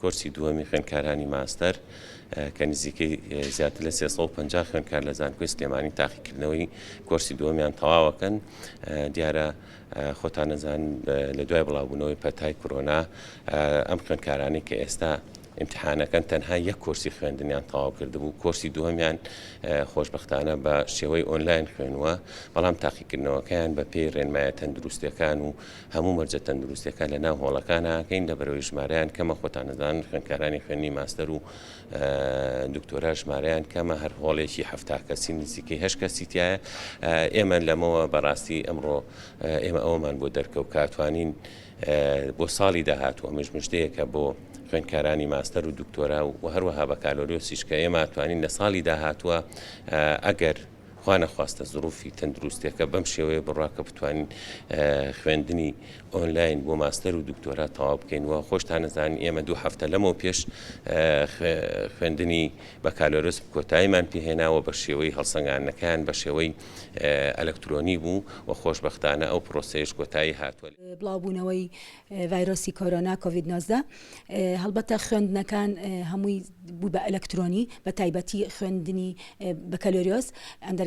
کۆرسی دووەمی خوێندکارانی ماستەر کە نزیکەی زیاتر لە 350 خوێندکار لە زانکۆی سلێمانی تاقیکردنەوەی کۆرسی دووەمیان تەواوەکەن دیارە خۆتان نەزان لە دوای بڵاوبوونەوەی پەتای کۆرۆنا ئەم خوێندکارانی کە ئێستا ئیمتحانەکەن تەنها یەک کۆرسی خوێندنیان تەواو کردبوو کۆرسی دووەمیان خۆشبەختانە بە شێوەی ئۆنلاین خوێنووە بەڵام تاقیکردنەوەکەیان بە پێی ڕێنمایە تەندروستیەکان و هەموو مەرجە تەندروستیەکان لە ناو هۆڵەکان ئەکەین لەبەرئەوەی ژمارەیان کەمە خۆتان ئەزانن خوێندکارانی خوێندنی ماستەر و دکتۆرا ژمارەیان کەمە هەر هۆڵێکی 70 کەسی نزیکەی هەشت کەسی تایە ئێمە لەمەوە بەڕاستی ئەمڕۆ ئێمە ئەوەمان بۆ دەرکەوت کە توانین بۆ ساڵی داهاتوو ئەمەش مژدەیەکە بۆ خوێندکارانی ماستەر و دکتۆرا و هەروەها بەکالۆریۆسیش کە ئێمە توانین لە ساڵی داهاتووە ئەگەر خوا نەخواستە زروفی تەندروستیەکە بەم شێوەیە بڕوا کە بتوانین خوێندنی ئۆنلاین بۆ ماستەر و دکتۆرا تەواو بکەین و خۆشتان ئەزانن ئێمە دوو هەفتە لەمەو پێش خوێندنی بەکالۆرۆس کۆتاییمان پێهێناوە بە شێوەی هەڵسەنگاندنەکان بە شێوەی ئەلکترۆنی بوو و خۆشبەختانە ئەو پرۆسەیەش کۆتایی هاتووە. بڵاوبوونەوەی ڤایرۆسی کۆرۆنا، کۆڤید 19، هەڵبەتە خوێندنەکان هەمووی بوو بە ئەلکترۆنی بە تایبەتی خوێندنی بەکەلۆریۆس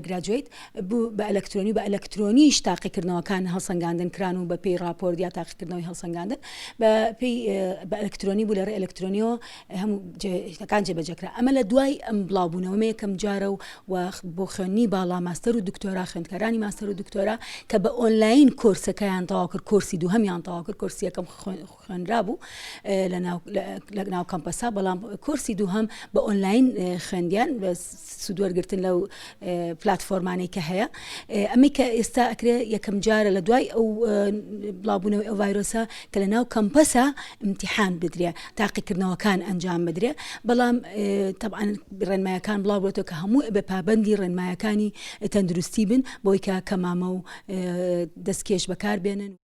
undergraduate بوو بە ئەلکترۆنی بە ئەلکترۆنیش تاقیکردنەوەکان هەڵسەنگاندن کران و بە پێی ڕاپۆرت یا تاقیکردنەوەی هەڵسەنگاندن بە پێی بە ئەلکترۆنی بوو لە ڕێ ئەلکترۆنیەوە هەموو شتەکان جێبەجێکرا ئەمە لە دوای ئەم بڵاوبوونەوەمە یەکەم جارە و و بۆ خوێندنی باڵا ماستەر و دکتۆرا خوێندکارانی ماستەر و دکتۆرا کە بە ئۆنلاین کۆرسەکەیان تەواو کرد کۆرسی دووهەمیان تەواو کرد کۆرسی یەکەم خوێنرابوو لە ناو کەمپەسا بەڵام کۆرسی دووهەم بە ئۆنلاین خوێندیان بە سوودوەرگتن لەو پلتفۆرمانەی کە هەیە ئەمەی کە ئێستا ئەکرێ یەکەم جارە لە دوای ئەو بڵاوبوونەوەی ئەو ڤایرۆسە کە لە ناو کەمپەسە امتحان بدرێ تاقیکردنەوەکان ئەنجام بدرێ بەڵام تەبعەن ڕێنمایەکان بڵاو بۆتەوە کە هەموو بە پابندی ڕێنمایەکانی تەندروستی بن بۆی کە کەمامە و دەستکێش بەکار بێنن.